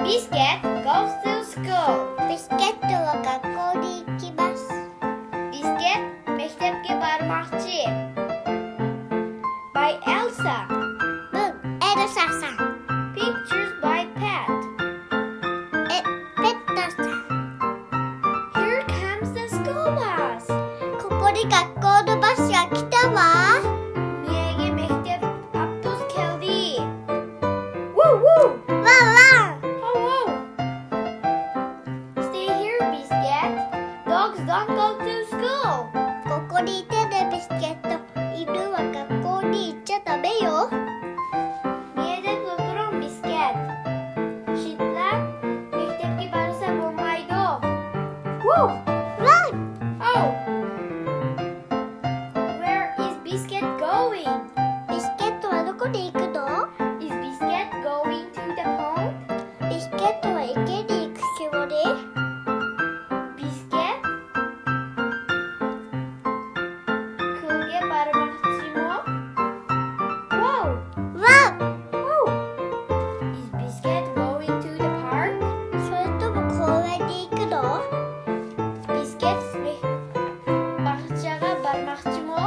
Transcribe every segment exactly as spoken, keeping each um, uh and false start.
Biscuit goes to school. ビスケットは学校に行きます。 Biscuit مەكتەپكە بارماقچى. By Elsa. 文、エルサさん。 Pictures by Pat. え、ペッタさん。 Here comes the school bus. ここに学校のバスが来たわ。 مىيەگە مەكتەپ ئاپتوبۇسى كەلدى. Woo, woo. ワンワン。 Haw, haw. Stay here, Biscuit. Dogs don't go to school. ここにいてね、ビスケット。 犬は学校に行っちゃダメよ。 مىيەدە تۇرۇپ تۇرۇڭ، بىسكىت. شىتلار مەكتەپكە بارسا بولمايدۇ. Woo! Run! Oh! Where is Biscuit going? ビスケットはどこに行くの？ Is Biscuit going to the pond? ビスケットは池に行くつもり？ بىسكىت كۆلگە بارماقچىمۇ؟ Wow! わ Wow! Is Biscuit going to the park? それとも公園に行くの？ بىسكىت باغچىغا بارماقچىمۇ؟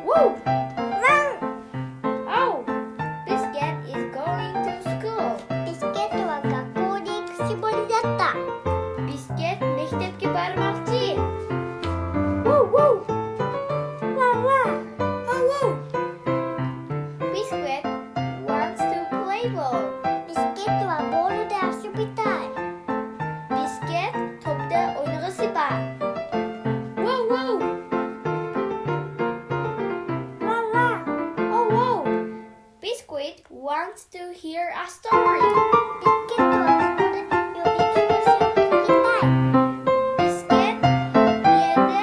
Wow! わ Oh, Biscuit is going to school. ビスケットは学校に行くつもりだった。 بىسكىت مەكتەپكە بارماقچى. Woo, woo. わ わ Oh, wow. Biscuit wants to play ball. ビスケットはボールで遊びたい。 بىسكىت توپتا ئوينىغۇسى بار. Woo, woo. わ わ Oh, wow. Biscuit wants to hear a story. ビスケットはここで呼び聞かせを聞きたい。 بىسكىت مىيەدە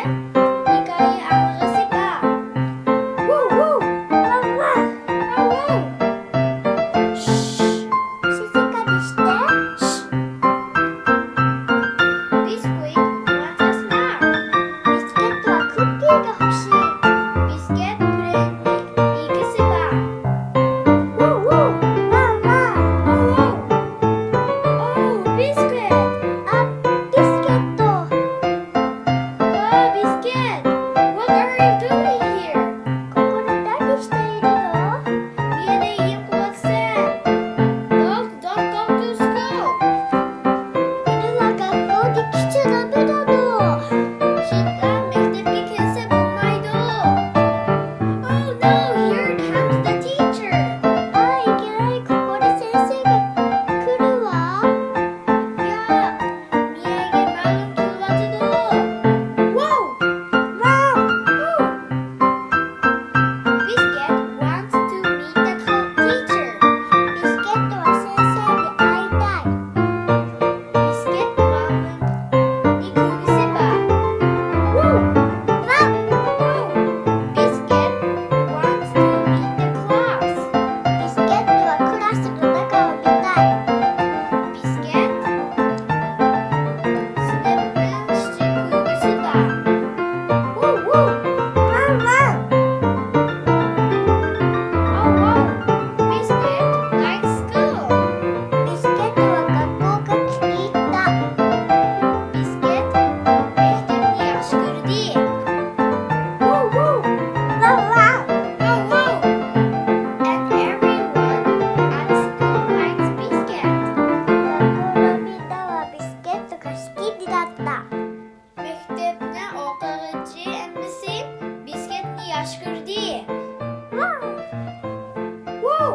ھېكايە ئاڭلىغۇسى بار. Woo, woo. わ わ Oh, wow. 静かにして。 Biscuit wants a snack. ビスケットはクッキーが欲しい。 بىسكىت پىرەنىكنى يېگۈسى بار. Woo, woo. わ わ Oh, wow. Oh, Biscuit. あ、ビスケット。 Oh, Biscuit. What are you doing here? ここで何しているの？ مىيەدە نېمە قىلىۋاتىسەن؟ Dogs don't go to school. 犬は学校に来ちゃダメなの。 شىتلار مەكتەپكە كەلسە بولمايدۇ. Oh no, here comes the teacher. あ、いけない、ここに先生が来るわ。 ياق، مىيەگە مۇئەللىم كېلىۋاتىدۇ. Wow! Wow! Woo! Biscuit wants to meet the cl- teacher. ビスケットは先生に会いたい。 بىسكىت مۇئەللىمنى كۆرگۈسى بار. Woo! Wow! Woo! Biscuit wants to meet the class. ビスケットはクラスの中を見たい。 بىسكىت سىنىپنىڭ ئىچىنى كۆرگۈسى بار. Woo, woo. Wow, wow. Wow, wow. Biscuit likes school. ビスケットは学校が気に入った。 بىسكىت مەكتەپنى ياخشى كۆردى. Woo, woo. Wow, wow. Wow, wow. And everyone at school likes Biscuit. 学校のみんなはビスケットが好きになった。 مەكتەپنىڭ ئوقۇغۇچى ھەممىسى بىسكىتنى ياخشى كۆردى. Wow!